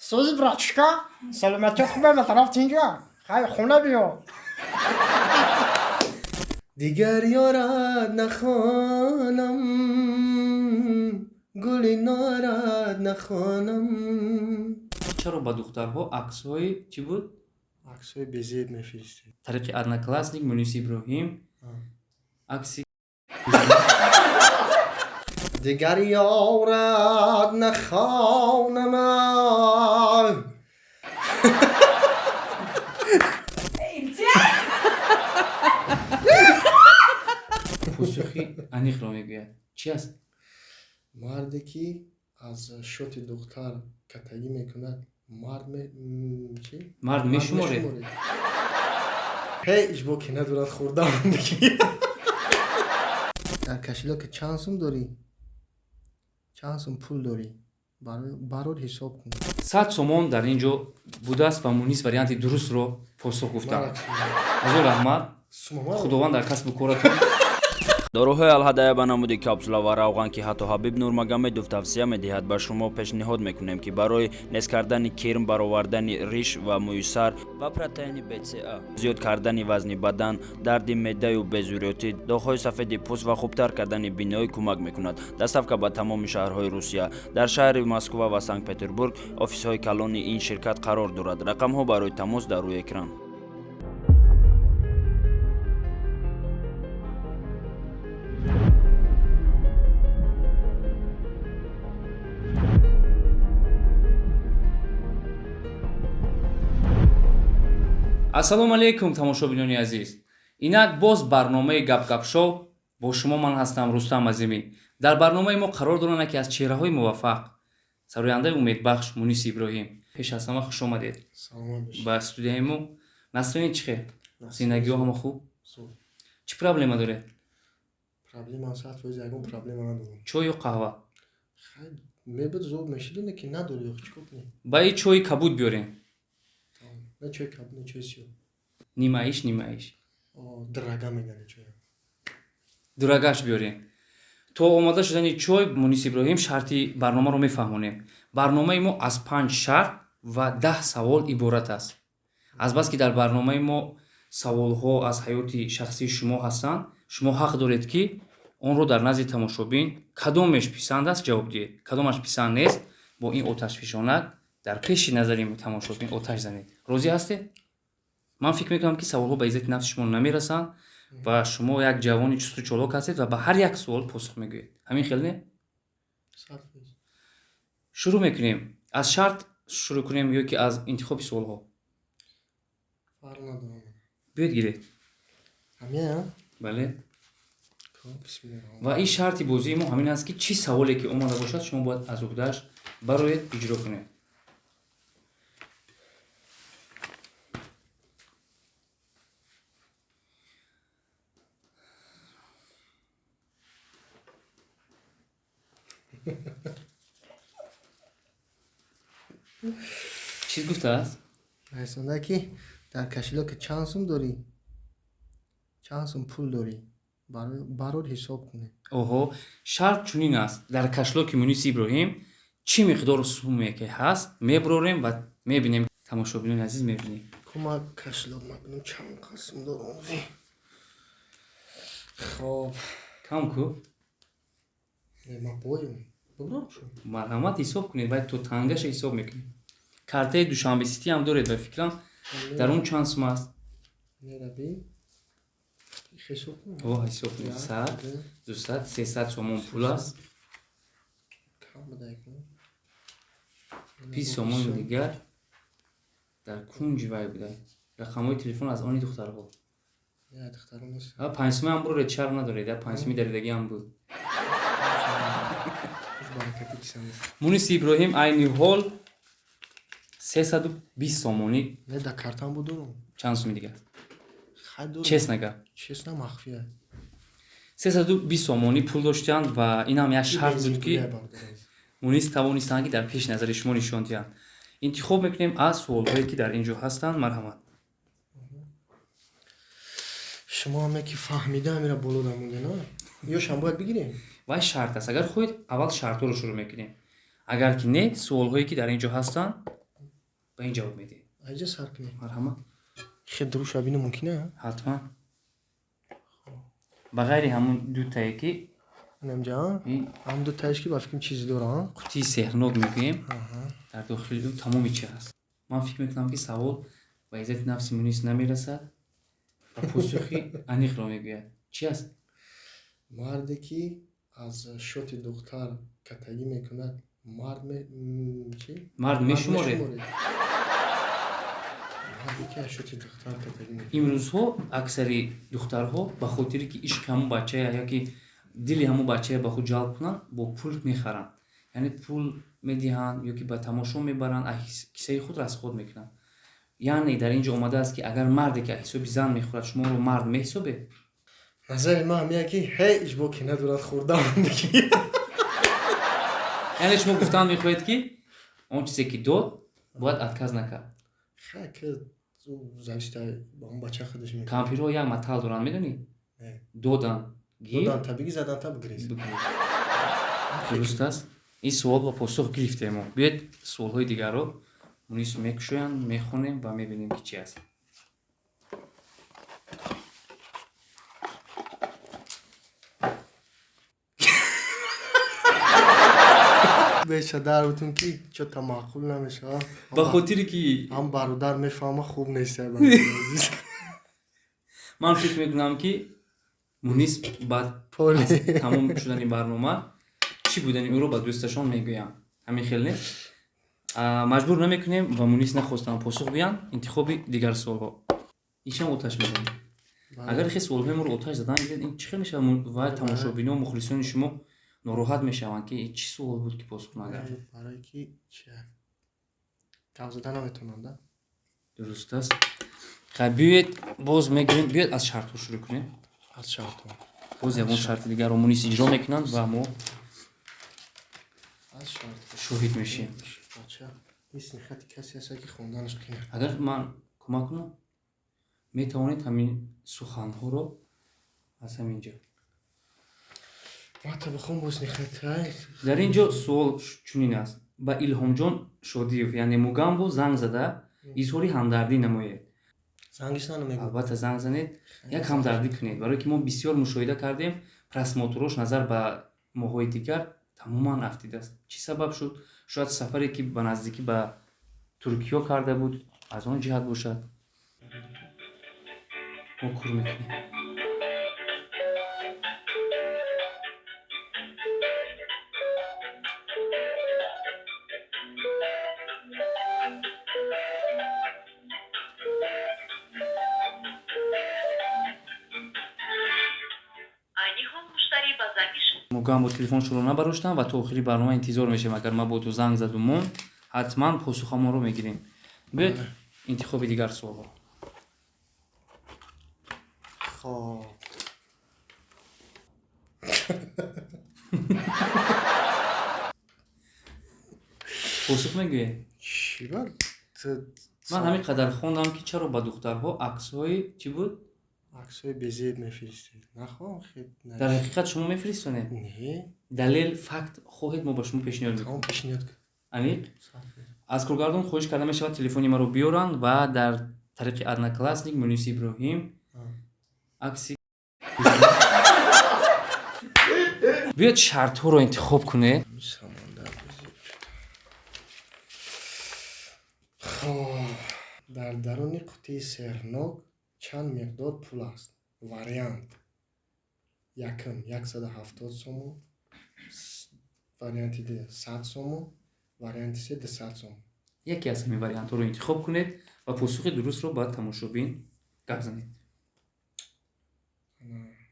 Сӯзи братушка, саломатӣ хубе, матараф тинҷа. Хай, хона биё. Дигар ёрат нахонам, гули норат нахонам. Чаро ба духтарҳо аксҳои чӣ буд? Аксҳои безеб мефиристед. Тариқи Одноклассник Муниси Иброҳим акси. Дигар ёрат нахонам. Посухи аниқро мегӯяд. Чӣ аст? Марде ки аз шоти духтар катагӣ мекунад, мард чӣ? Мард мешуморед? Ҳеҷ боке надорад хӯрдан. Дар кошелёке чанд сум дорӣ? Чанд сум пул дорӣ? Барор ҳисоб кун. 100 сомон дар ин ҷо будааст ва Мунис варианти дурустро посух гуфтам. Ҳазор раҳмат, Худованд дар касбу коратон. Доруҳои Алҳадая ба намуди капсула ва равған, ки ҳатто Ҳабиб Нурмагомедов тавсия медиҳад, ба шумо пешниҳод мекунем, ки барои нест кардани кирм, баровардани риш ва мӯи сар ва протеини БЦА, зиёд кардани вазни бадан, дарди меъдаю безурётӣ, доғҳои сафеди пӯст ва хубтар кардани биноӣ кӯмак мекунад. Доставка ба тамоми шаҳрҳои Русия. Дар шаҳри Москва ва Санкт Петербург офисҳои калони ин ширкат қарор дорад. Рақамҳо барои тамос дар рӯи экран. Ассалому алайкум, тамошобинони азиз! Инак боз барномаи Гапгап-шоу, бо шумо ман ҳастам, Рустам Азимӣ. Дар барномаи мо қарор доранд яке аз чеҳраҳои муваффақ, сарояндаи умедбахш Муниси Иброҳим. Пеш аз ҳама, хуш омадед ба студияи мо. Настроение чӣ хел, зиндагиҳо ҳама хуб? Чӣ проблема доред? Проблема 100%, ягон проблема надорам. Чой ё қаҳва? Мебуд, зоб мешидине ки надорӣ, чӣ кор кунӣ? Ба и чои кабуд биёрем. Не чои кабуд, не чои сиёҳ. Нимаиш, нимаиш. Дурага мегани чоя. Дурагаш биёрем. То омода шудани чой Мунис Иброҳим, шарти барномаро мефаҳмонем. Барномаи мо аз панҷ шарт ва 10 савол иборат аст. Азбаски дар барномаи мо саволҳо аз ҳаёти шахсии шумо ҳастанд, шумо ҳақ доред, ки онро дар назди тамошобин кадомеш писанд аст, ҷавоб диҳед, кадомаш писанд нест, бо ин оташфишонак дар пеши назари тамошобин оташ занед. Розӣ ҳастед? Ман фикр мекунам, ки саволҳо ба иззати нафси шумо намерасанд ва шумо як ҷавони чусту чолок ҳастед ва ба ҳар як суол посух мегӯед. Ҳамин хел, не? Шурӯъ мекунем. Аз шарт шурӯъ кунем ё ки аз интихоби суолҳо? Биёед, гиред. Бале. Ва ин шарти бозии мо ҳамин аст, ки чӣ саволе ки омада бошад, шумо бояд аз уҳдааш бароед, иҷро кунед. Чиз гуфтааст? Нарисонда, ки дар кошелёке чанд сум дорӣ? Чанд сум пул дорӣ? Барор ҳисоб кунед. Оҳо, шарт чунин аст: дар кошелёки Муниси Иброҳим чӣ миқдор суме ки ҳаст, мебурорем ва мебинем. Тамошобинони азиз, мебинем. Кумак, кошелёк мабинам чанд қасм дорам. Хоб. Кам ку. Ман боем бубурам шу. Марҳамат, ҳисоб кунед ва то тангаша ҳисоб мекунем. Картаи Душанбе Сити ҳам доред, ба фикрам, дар он чанд сум аст? Мераби, ҳисоб кун. О, ҳисоб кунед: 100, 200, 300 сомон пул аст. Кам будай ку. 20 сомони дигар дар кунҷи вай буда, рақамҳои телефон аз они духтарҳо. Духтаро нест. 5 сумӣ ҳам буроред, шарм надоред, 5 сумӣ даридагӣ ҳам буд. Баракати кисам. Муниси Иброҳим айни ҳол 320 сомонӣ. Не, дар картам буд, дорам. Чанд суми дигар? Хай, дорам. Честно гап. Честно, махфия. 320 сомонӣ пул доштанд ва ин ҳам як шарт буд, ки Мунис тавонистанд, ки дар пеши назари шумо нишон диҳанд. Интихоб мекунем аз суолҳое, ки дар ин ҷо ҳастанд. Марҳамат. Шумо ҳаме ки фаҳмида ҳамира боло дамонде, на ё шам бояд бигирем? Вай шарт аст. Агар хоҳед, аввал шартҳоро шурӯъ мекунем, агар ки не, суолҳое, ки дар ин ҷо ҳастанд. Ба ин ҷавоб медиҳед. Айҷа сар кунем. Марҳамат. Хел дуруша бинам, мумкин а? Ҳатман. Ба ғайри ҳамун дутае ки Инамҷа? Ин Ҳам дутаеш ки ба фикрам чизе дора. Қутии сеҳрнок мегӯем, дар дохили ӯ тамоми чи ҳаст. Ман фикр мекунам, ки савол ба иззати нафси Мунис намерасад ва посухи аниқро мегӯяд. Чӣ аст? Марде ки аз шоти духтар катагӣ мекунад, мард чи? Мард мешуморед? Марде ки аз шоти духтар катагӣ мекунад. Имрӯзҳо аксари духтарҳо ба хотире ки ишқи ҳамун бачая яки дили ҳамун бачая ба худ ҷалб кунанд, бо пул мехаранд, яъне пул медиҳанд ё ки ба тамошо мебаранд, аз кисаи худ расход мекунанд. Яъне дар ин ҷо омадааст, ки агар марде ки аз ҳисоби зан мехӯрад, шуморо мард меҳисобед? Назари ман ҳамия ки ҳеҷ боке надорад хӯрдан. Яъне шумо гуфтан мехоҳед, ки он чизе ки дод, бояд отказ накард. Хай, ки зависит ба он бача худаш мекунад. Кампирҳо як матал доранд, медонӣ? Не. Додан гир, Додан та бигир, задан та бигрез. Дуруст аст. Ин суол ба посух гирифтем. Мо биёед суолҳои дигарро Мунис мекушоянд, мехонем ва мебинем, ки чӣ аст. Беша дар бутун ки чо-та маъқул намешавад. Ба хотире ки Ҳам бародар мефаҳма, хуб нест. Ман фикр мекунам, ки Мунис баъд Поли. аз тамом шудани барнома чӣ будани ӯро ба дӯсташон мегӯям. Ҳамин хел не? Маҷбур намекунем ва Мунис нахостанд посух гӯянд. Интихоби дигар суолҳо, ишам оташ мезанем. Агар хе суолҳои моро оташ задан гиред, ин чӣ хел мешавад? Ва тамошобино, мухлисони шумо нороҳат мешаванд, ки ин чӣ суол буд, ки посух нагард. Барое ки чи гап зада наметавонам да. Дуруст аст. Хай, биёед, боз мегирем. Биёед, аз шартҳо шурӯъ кунем. Аз шартҳо. Боз ягон шарти дигарро Мунис иҷро мекунанд ва мо Аз шартҳо шоҳид мешем. Бача, мисли хати касе аст, ки хонданаш қиин. Агар ман кӯмак кунам, метавонед ҳамин суханҳоро аз ҳамин ҷо. Мата бихон боз нихатай. Дар ин ҷо суол чунин аст: ба Илҳомҷон Шодиев, яъне Мугамбо, занг зада изҳори ҳамдардӣ намоед. Зангиш намегӯ. Албатта, занг занед, як ҳамдардӣ кунед, барое ки мо бисёр мушоҳида кардем, просмотр ош назар ба моҳҳои дигар тамоман афтидааст. Чӣ сабаб шуд? Шояд сафаре, ки ба наздикӣ ба Туркиё карда буд, аз он ҷиҳат бошад. Мо кур мекунем. Айни ҳол муштарӣ ба занги шумо Мугамбо телефоншонро набароштам ва то охири барнома интизор мешавем. Агар мабодо занг заду монд, ҳатман посухамонро мегирем. Биёед, интихоби дигар суолҳо. Хоб. Посух мегӯед? Чӣ ба Ман ҳамин қадар хондам, ки чаро ба духтарҳо аксҳои чӣ буд? Аксҳои безеб мефиристед. Нахоҳам хел. Дар ҳақиқат шумо мефиристонед? Не. Далел, факт хоҳед, мо ба шумо пешниҳод мекунем. Тамом, пешниҳод кун. Аниқ аз коргардон хоҳиш карда мешавад, телефони маро биёранд ва дар тариқи Одноклассник Муниси Иброҳим акси. Биёед, шартҳоро интихоб кунед. Самандар безеб шуд. Хоб, дар даруни қутии сеҳрнок чанд миқдор пул аст? Вариант якум 170 сомон, варианти ду 100 сомон, варианти се 200 сомон. Яке аз ҳамин вариантҳоро интихоб кунед ва посухи дурустро ба тамошобин гап занед.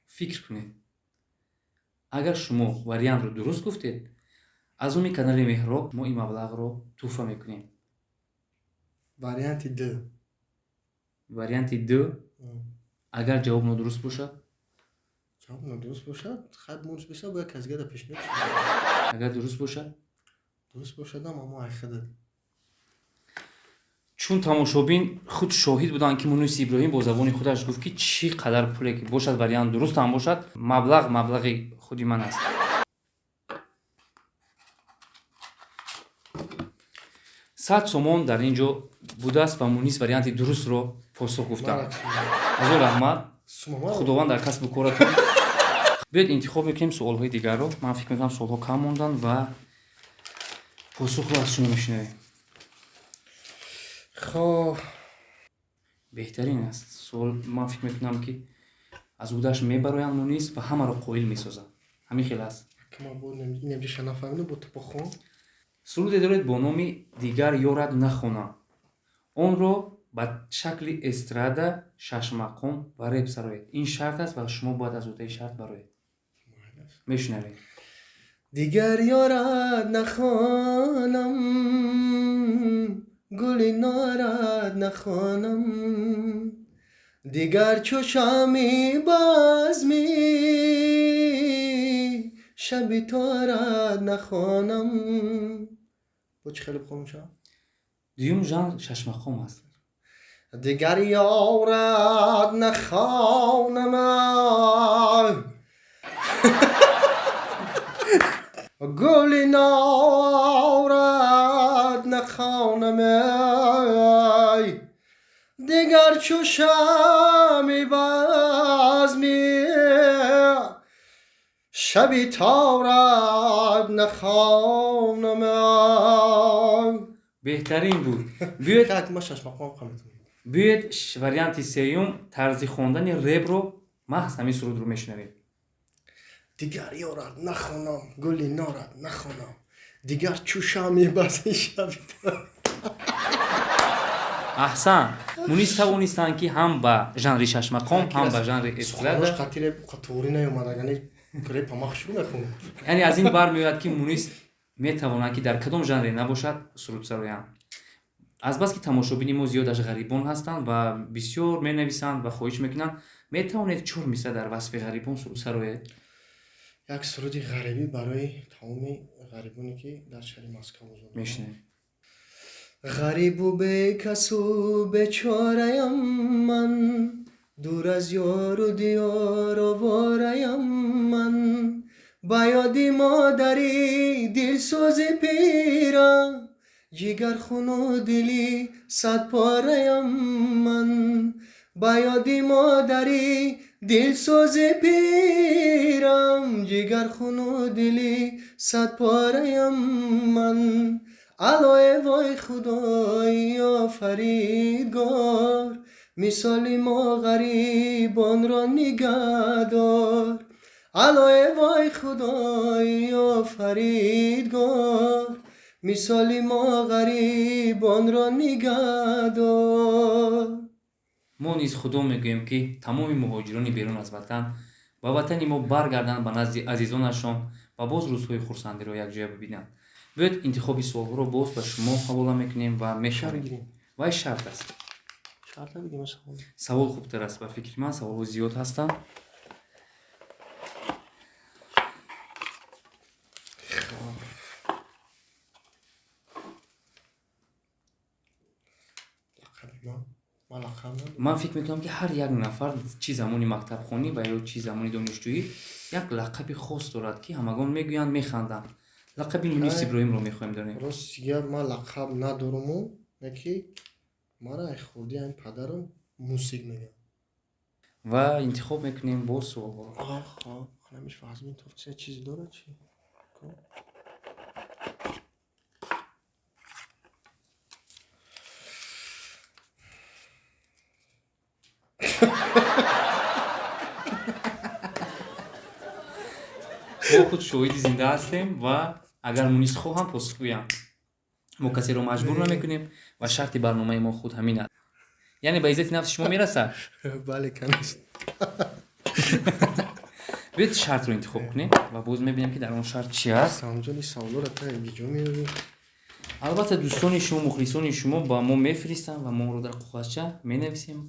Фикр кунед. Агар шумо вариантро дуруст гуфтед, аз номи канали Меҳроб мо ин маблағро тӯҳфа мекунем. Варианти д. Варианти д. Агар ҷавоб нодуруст бошад? Ҷавоб нодуруст бошад, хай, мурус беша, бояд кас дигара пешниҳод шавад. Агар дуруст бошад? Дуруст бошадам, аммо айхада. Чун тамошобин худ шоҳид буданд, ки Муниси Иброҳим бо забони худаш гуфт, ки чӣ қадар пуле ки бошад, вариант дуруст ҳам бошад, маблағ маблағи худи ман аст. 100 сомон дар ин ҷо будааст ва Мунис варианти дурустро посух гуфтам. Ҳазор раҳмат, Худованд дар касбу коратон. Биёед, интихоб мекунем суолҳои дигарро. Ман фикр мекунам, суолҳо кам монданд ва посухро аз шумо мешунавем. Хоб. Беҳтарин аст суол. Ман фикр мекунам, ки аз ӯҳдааш мебароянд Мунис ва ҳамаро қоил месозанд. Ҳамин хел аст. Суруде доред бо номи «Дигар ёрат нахонам». Онро ба шакли эстрада, шашмақом ва реп сароед. Ин шарт аст ва шумо бояд аз ӯҳдаи шарт бароед. Мешунавед. Дигар ёрат нахонам, гули норат нахонам, дигар чу шами базми шаби торат нахонам. Бо чӣ хеле бихонам шав? Дуюм жанр шашмақом аст. Дигар ёрат нахонам, гули норат нахонам, дигар чу шами базми шаби торат нахонам. Беҳтарин буд. Биёед, Биёед, варианти сеюм, тарзи хондани репро, маҳз ҳамин сурудро мешунавем. Дигар ёрат нахонам, гули норат нахонам, дигар чу шами базми шаби. Аҳсан! Мунис тавонистанд, ки ҳам ба жанри шашмақом, ҳам ба жанри эстрада. Қатори наёмад, репа ман шурӯъ мехонам. Яъне аз ин бармеояд, ки Мунис метавонад, ки дар кадом жанре набошад, суруд сароянд. Азбаски тамошобини мо зиёдаш ғарибон ҳастанд ва бисёр менависанд ва хоҳиш мекунанд, метавонед чор мисра дар васфи ғарибон суруд сароед? Як суруди ғарибӣ барои тамоми ғарибоне, ки дар шаҳри Москав ҳузур. Мешунавем. Ғарибу бекасу бечораям ман, дур аз ёру диёр овораям ман, ба ёди модари дилсӯзи пира ҷигархуну дили садпораям ман, ба ёди модари дилсӯзи пирам ҷигархуну дили садпораям ман. Аллое вой, Худои офаридгор, мисоли мо ғарибонро нигаҳдор. Аллое вой, Худои офаридгор, мисоли мо ғарибонро нигаҳдор. Мо низ Худо мегӯем, ки тамоми муҳоҷирони берун аз ватан ба ватани мо баргарданд, ба назди азизонашон, ва боз рӯзҳои хурсандиро якҷоя бибинанд. Биёед, интихоби суолҳоро боз ба шумо ҳавола мекунем ва мешавем. Вай шарт аст. Савол хубтар аст, ба фикри ман. Саволҳо зиёд ҳастанд. Ман фикр мекунам, ки ҳар як нафар, чӣ замони мактабхонӣ ва ё чӣ замони донишҷӯӣ, як лақаби хос дорад, ки ҳамагон мегӯянд, механданд. Лақаби Мунис Иброҳимро мехоҳем донем. Рости гап, ман лақаб надоруму, яки мара ай хурдӣ ҳамин падарам Мусик мегӯяд. Ва интихоб мекунем боз суолҳоро. Ҳамиш вазмин тофтия чизе дорад чи? Мо худ шоҳиди зинда ҳастем ва агар Мунис хоҳам, посух гӯям. Мо касеро маҷбур намекунем ва шарти барномаи мо худ ҳамин аст. Яъне ба иззати нафси шумо мерасад? Бале, конечно. Биёед, шартро интихоб кунем ва боз мебинем, ки дар он шарт чи аст. Самҷони, саволоро та гиҷо меёбӣ? Албатта, дӯстони шумо, мухлисони шумо ба мо мефиристанд ва мо онро дар қоғазча менависем.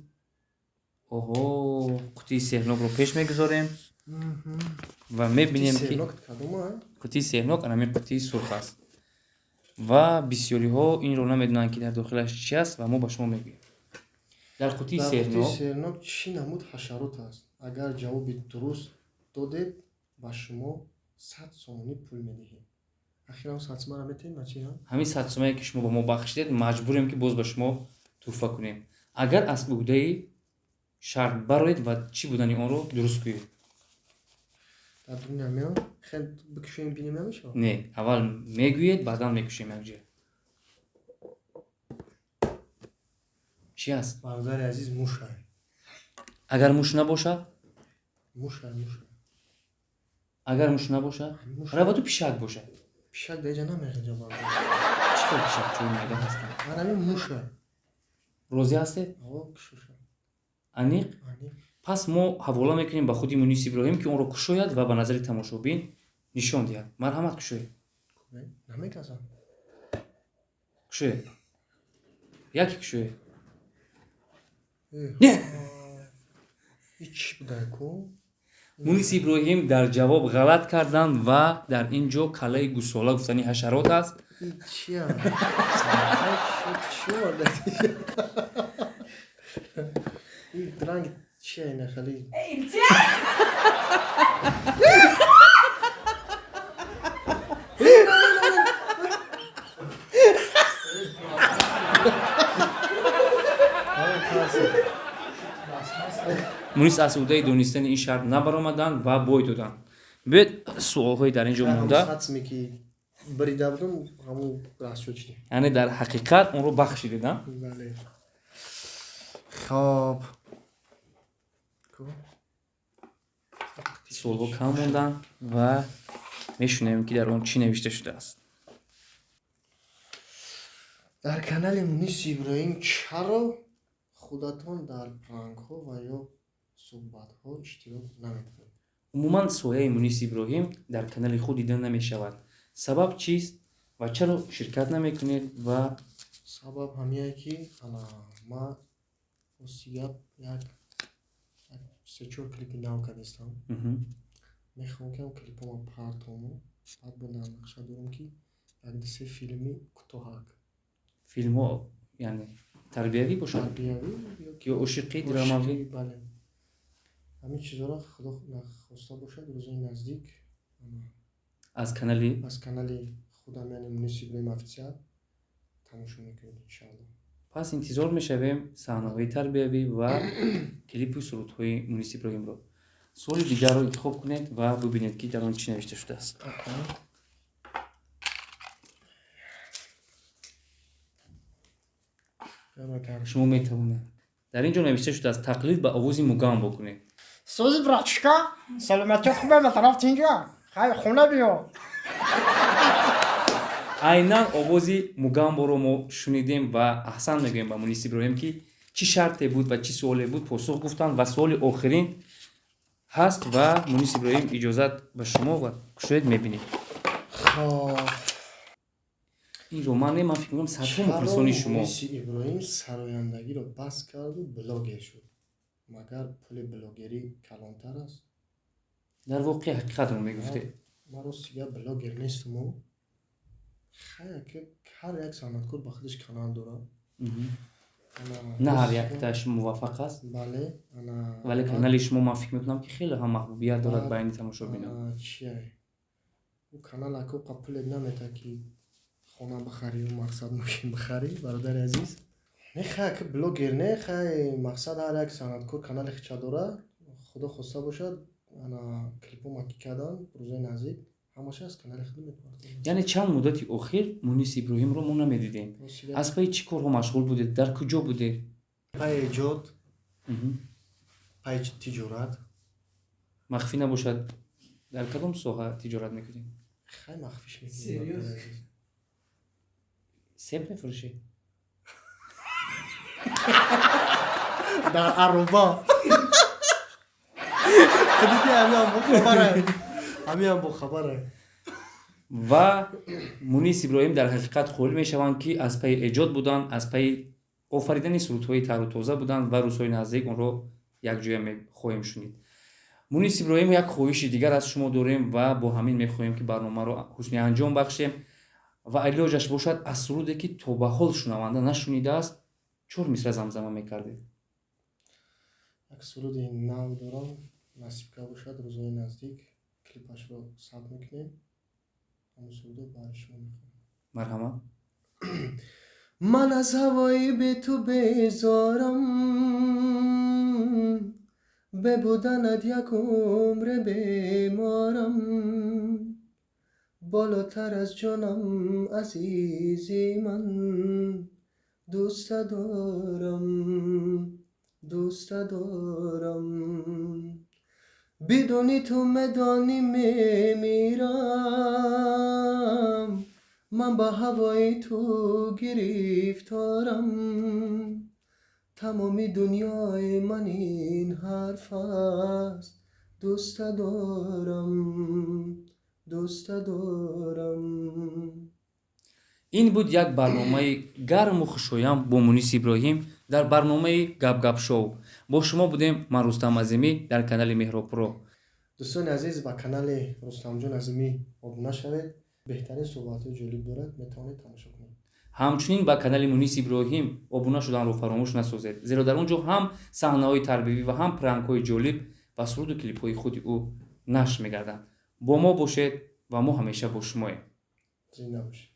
Оҳо, қутии сеҳрнокро пеш мегузорем ва мебинем, ки қутии сеҳрнок анамин қутии сурх аст ва бисёриҳо инро намедонанд, ки дар дохилаш чи аст, ва мо ба шумо мегӯем. Дар қутии сеҳрнок сеҳрнок чӣ намуд ҳашарот аст? Агар ҷавоби дуруст додед, ба шумо 100 сомонӣ пул медиҳем. Ахирам 100 сумара метем, чи? Ҳамин 100 сумае, ки шумо ба мо бахшидед, маҷбурем, ки боз ба шумо тӯҳфа кунем, агар аз уҳдаи шарт бароед ва чӣ будани онро дуруст гӯед. Дар дуня мео хел бикушоем, бинем, намешавад? Не, аввал мегӯед, баъдан мекушем якҷоя. Чӣ аст? Бародари азиз, мушай. Агар муш набошад? Мушай, мушай. Агар муш набошад? Муш. Раваду пишак бошад. Пишак даиҷа намеғинҷа, бародар. Чӣ хел пишакчои майда ҳастанд. Ман ҳамин мушай. Розӣ ҳастед? О, кушоша. Аниқ? Аниқ. Пас мо ҳавола мекунем ба худи Мунис Иброҳим, ки онро кушояд ва ба назари тамошобин нишон диҳад. Марҳамат, кушоед. Кубе намекасам. Кушоед, яке кушоед. Не. И чӣ будай ку? Мунис Иброҳим дар ҷавоб ғалат карданд ва дар ин ҷо каллаи гусола гуфтани ҳашарот аст. И чия, чӣ оварда? И ранги чия ина хали? Мунис аз уҳдаи донистани ин шарт набаромаданд ва бой доданд. Биёед, суолҳои дар ин ҷо монда. Хатме ки бирида будум, ҳамун расчёт шудем. Яъне дар ҳақиқат онро бахшидед, а? Бале. Хоб. Ку? Суолҳо кам монданд ва мешунавем, ки дар он чӣ навишта шудааст. Дар канали Муниси Иброҳим чаро худатон дар пранкҳо ва ё суҳбатҳо иштирок намекунед? Умуман, сояи Мунис Иброҳим дар канали худ дида намешавад. Сабаб чист ва чаро ширкат намекунед ва Сабаб ҳамие, ки ана ма рости гап як се-чор клипи нав кардистам. Мехоҳам, ки ам клипҳома партому, баъд бо дар нақша дорам, ки як ду се филми кӯтоҳак. Филмҳо, яъне тарбиявӣ бошад? Тарбиявӣ ё ё ошиқӣ, драмавӣ? Ошиқӣ, бале, ҳамин чизҳоро, худо нахоста бошад, рӯзои наздик ана аз канали аз канали худам, яъне Муниси Иброҳим Официал, тамошо мекунед, иншаалло. Пас интизор мешавем саҳнаҳои тарбиявӣ ва клипу сурудҳои Мунис Иброҳимро. Суоли дигарро интихоб кунед ва бибинед, ки дар он чӣ навишта шудааст. Аҳа. Шумо метавонед. Дар ин ҷо навишта шудааст: тақлид ба овози Мугамбо кунед. Сӯзи, братишка, саломатӣ хубе, тараф тинҷа, хай, хона биё. Айнан овози Мугамборо мо шунидем ва аҳсан мегӯем ба Мунис Иброҳим, ки чӣ шарте буд ва чӣ суоле буд, посух гуфтанд. Ва суоли охирин ҳаст ва Мунис Иброҳим, иҷозат ба шумо ва кушоед, мебинед. Хоб. Инро ман не, ман фикр мекунам, садҳо мухлисони шумо. Муниси Иброҳим сарояндагиро бас карду блогер шуд. Магар пули блогерӣ калонтар аст? Дар воқеъ ҳақиқатро мегуфтед. Ман рости гап блогер нестуму. Хая, ки ҳар як санъаткор ба худаш канал дорад. На ҳар якташ муваффақ аст. Бале, ана. Вале канали шумо, ман фикр мекунам, ки хеле ҳам маҳбубият дорад байни тамошобинон. Чия, ӯ канал ако пуле намета, ки хона бихарӣ, мақсад мошин бихарӣ, бародари азиз. Не, хай, ки блогер не, хай, мақсад ҳар як санъаткор канали хича дорад. Худо хоста бошад, ана клипома ки кардан, рӯзои наздик ҳамаша аз канали худ мепартонам. Яъне чанд муддати охир Мунис Иброҳимро мо намедидем. Аз пайи чӣ корҳо машғул будед, дар куҷо будед? Пайи эҷод, пайи тиҷорат. Махфӣ набошад, дар кадом соҳа тиҷорат мекунед? Хай, махфиш мекунем. Себ мефурӯшед? Дар ароба диди, ҳамиам бохабара, ҳамиам бохабара. Ва Мунис Иброҳим дар ҳақиқат қоил мешаванд, ки аз пайи эҷод буданд, аз пайи офаридани сурудҳои тару тоза буданд ва рӯзҳои наздик онро якҷоя хоҳем шунид. Мунис Иброҳим, як хоҳиши дигар аз шумо дорем ва бо ҳамин мехоҳем, ки барномаро ҳусни анҷом бахшем ва илоҷаш бошад, аз суруде, ки то ба ҳол шунаванда нашунидааст, чор мисра замзама мекардед. Як суруди нав дорам, насиб ка бошад, рӯзҳои наздик клипашро сабт мекунем. Ҳамун сурудо барои шумо мехонам. Марҳамат. Ман аз ҳавои бе ту безорам, бебуданат як умре беморам, болотар аз ҷонам, азизи ман, дӯста дорам, дӯста дорам. Бидуни ту, медонӣ, мемирам, ман ба ҳавои ту гирифторам, тамоми дунёи ман ин ҳарф аст, дӯста дорам, дӯста дорам. Ин буд як барномаи гарму хушоянд бо Мунис Иброҳим дар барномаи Гапгап шоу. Бо шумо будем ман, Рустам Азимӣ, дар канали Меҳробпуро. Дӯстони азиз, ба канали Рустамҷон Азимӣ обуна шавед, беҳтарин суҳбатҳои ҷолиб дорад, метавонед тамошо кунед. Ҳамчунин ба канали Мунис Иброҳим обуна шуданро фаромӯш насозед, зеро дар он ҷо ҳам саҳнаҳои тарбиявӣ ва ҳам пранкҳои ҷолиб ва суруду клипҳои худи ӯ нашр мегарданд. Бо мо бошед ва мо ҳамеша бо шумоем. Зинда бошед.